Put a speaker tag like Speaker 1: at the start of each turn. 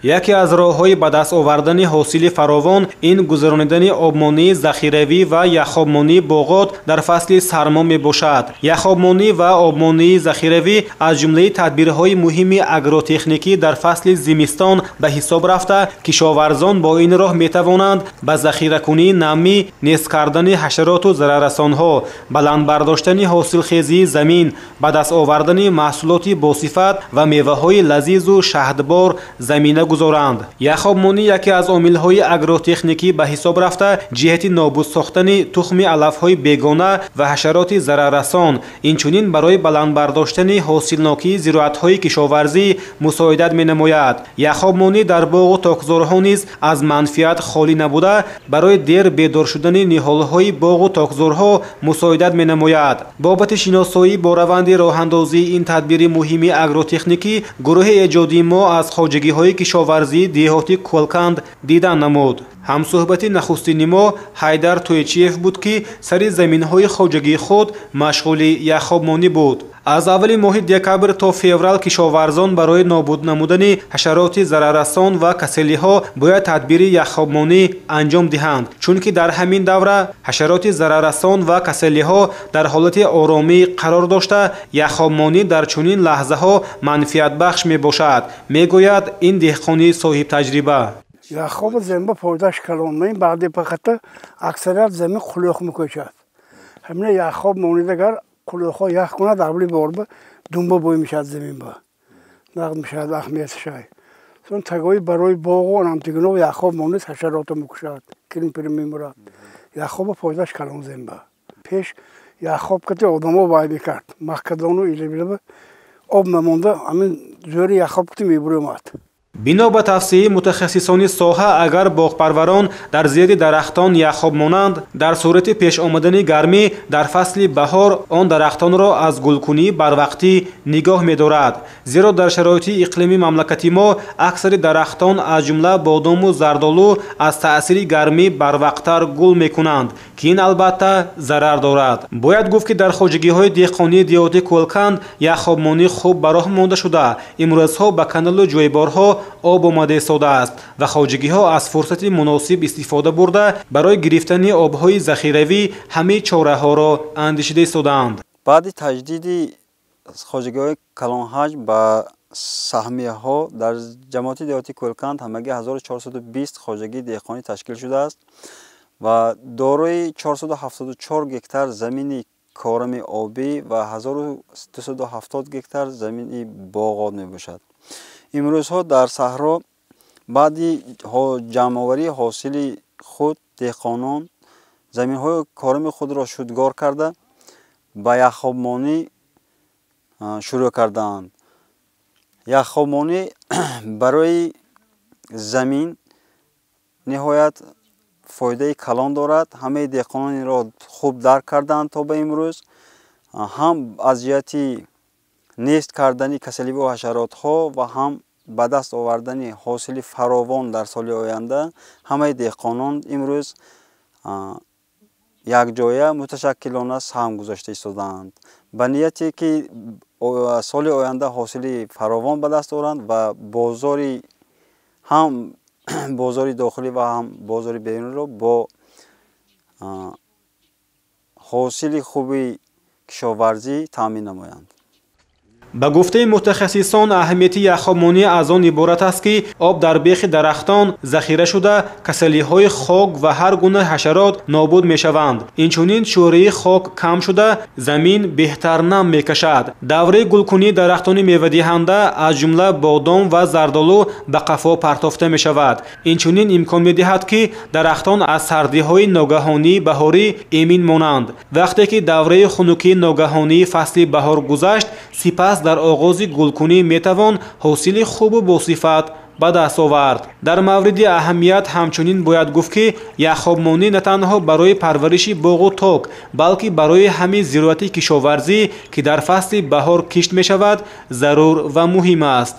Speaker 1: Яке аз роҳҳои ба даст овардани ҳосили фаровон ин гузаронидани обмонии захиравӣ ва яхобмонии боғот дар фасли сармо мебошад. Яхобмонӣ ва обмонии захиравӣ аз ҷумлаи тадбирҳои муҳими агротехникӣ дар фасли зимистон ба ҳисоб рафта, кишоварзон бо ин роҳ метавонанд ба захиракунии намӣ, нест кардани ҳашароту зараррасонҳо, баланд бардоштани ҳосилхезии замин, ба даст овардани маҳсулоти босифат ва меваҳои лазизу шаҳдбор замина гузоранд. Яхобмонӣ яке аз омилҳои агротехникӣ ба ҳисоб рафта, ҷиҳати нобуд сохтани тухми алафҳои бегона ва ҳашароти зараррасон, инчунин барои баланд бардоштани ҳосилнокии зироатҳои кишоварзӣ мусоидат менамояд. Яхобмонӣ дар боғу токзорҳо низ аз манфиат холӣ набуда, барои дер бедор шудани ниҳолҳои боғу токзорҳо мусоидат менамояд. Бобати шиносоӣ бо раванди роҳандозии ин тадбири муҳими агротехникӣ гурӯҳи эҷодии мо аз хоҷагиҳои кишоварзии деҳоти Кӯлканд дидан намуд. Ҳамсӯҳбати нахустини мо Ҳайдар Тӯйчиев буд, ки сари заминҳои хоҷагии худ машғули яхобмонӣ буд. Аз аввали моҳи декабр то феврал кишоварзон барои нобуд намудани ҳашароти зараррасон ва каселиҳо бояд тадбири яхобмонӣ анҷом диҳанд, чунки дар ҳамин давра ҳашароти зараррасон ва каселиҳо дар ҳолати оромӣ қарор дошта, яхобмонӣ дар чунин лаҳзаҳо манфиатбахш мебошад, мегӯяд ин деҳқони соҳибтаҷриба.
Speaker 2: Яхоб замин фоидаш калон. Баъди пахта аксарият замин қулӯх мекӯшад. Ҳамина яхоб монидагар қулӯхҳо ях кунад, аввали борба думба бӯй мешавад замин ба. Нағд мешавад аҳамиятшай. Сон тагои барои боғу анамтигино яхоб монид ҳашарото мекушад, кирм-пирм мемурад. Яхоба фоидаш калон замин ба. Пеш яхоб кати одамо вай мекард. Маҳкадону илабилаба об намонда ҳамин зӯри яхоб кати мебурӯмад.
Speaker 1: Бино ба тавсияи мутахассисони соҳа, агар боғпарварон дар зери дарахтон яхоб монанд, дар сурати пеш омадани гармӣ дар фасли баҳор он дарахтонро аз гулкунӣ барвақтӣ нигоҳ медорад. Зеро дар шароити иқлими мамлакати мо аксари дарахтон аз ҷумла бодому зардолу аз таъсири гармӣ барвақттар гул мекунанд, ки ин албатта зарар дорад. Бояд гуфт, ки дар хоҷагиҳои деҳқонии деҳоти Кӯлканд яхобмонӣ хуб ба роҳ монда шуда, имрӯзҳо ба каналу ҷӯйборҳо об омада истодааст ва хоҷагиҳо аз фурсати муносиб истифода бурда, барои гирифтани обҳои захиравӣ ҳамаи чораҳоро андешида истодаанд.
Speaker 3: Баъди таҷдиди хоҷагиҳои калонҳаҷм ба саҳмияҳо дар ҷамоати деҳоти Кӯлканд ҳамагӣ 1420 хоҷагии деҳқонӣ ташкил шудааст ва дорои 474 гектар замини корами обӣ ва 1270 гектар замини боғот мебошад. Имрӯзҳо дар саҳро баъди ҷамъоварии ҳосили худ деҳқонон заминҳои корами худро шудгор карда ба яхобмонӣ шурӯъ кардаанд. Яхобмонӣ барои замин ниҳоят фоидаи калон дорад. Ҳамаи деҳқонон инро хуб дарк кардаанд то ба имрӯз, ҳам аз ҷиҳати нест кардани касаливу ҳашаротҳо ва ҳам ба даст овардани ҳосили фаровон дар соли оянда. Ҳамаи деҳқонон имрӯз якҷоя муташаккилона саҳм гузошта истодаанд ба нияте ки соли оянда ҳосили фаровон ба даст оранд ва бозори ҳам бозори дохилӣ ва ҳам бозори берунро бо ҳосили хуби кишоварзӣ таъмин намоянд.
Speaker 1: Ба гуфтаи мутахассисон, аҳамияти яхобмонӣ аз он иборат аст, ки об дар бехи дарахтон захира шуда, касалиҳои хок ва ҳар гуна ҳашарот нобуд мешаванд. Инчунин шӯрии хок кам шуда, замин беҳтар нам мекашад. Давраи гулкунии дарахтони мевадиҳанда аз ҷумла бодом ва зардолу ба қафо партофта мешавад. Инчунин имкон медиҳад, ки дарахтон аз сардиҳои ногаҳонии баҳорӣ эмин монанд. Вақте ки давраи хунукии ногаҳонии фасли баҳор гузашт, сипас дар оғози гулкунӣ метавон ҳосили хубу босифат ба даст овард. Дар мавриди аҳамият ҳамчунин бояд гуфт, ки яхобмонӣ на танҳо барои парвариши боғу ток, балки барои ҳамин зироати кишоварзӣ, ки дар фасли баҳор кишт мешавад, зарур ва муҳим аст.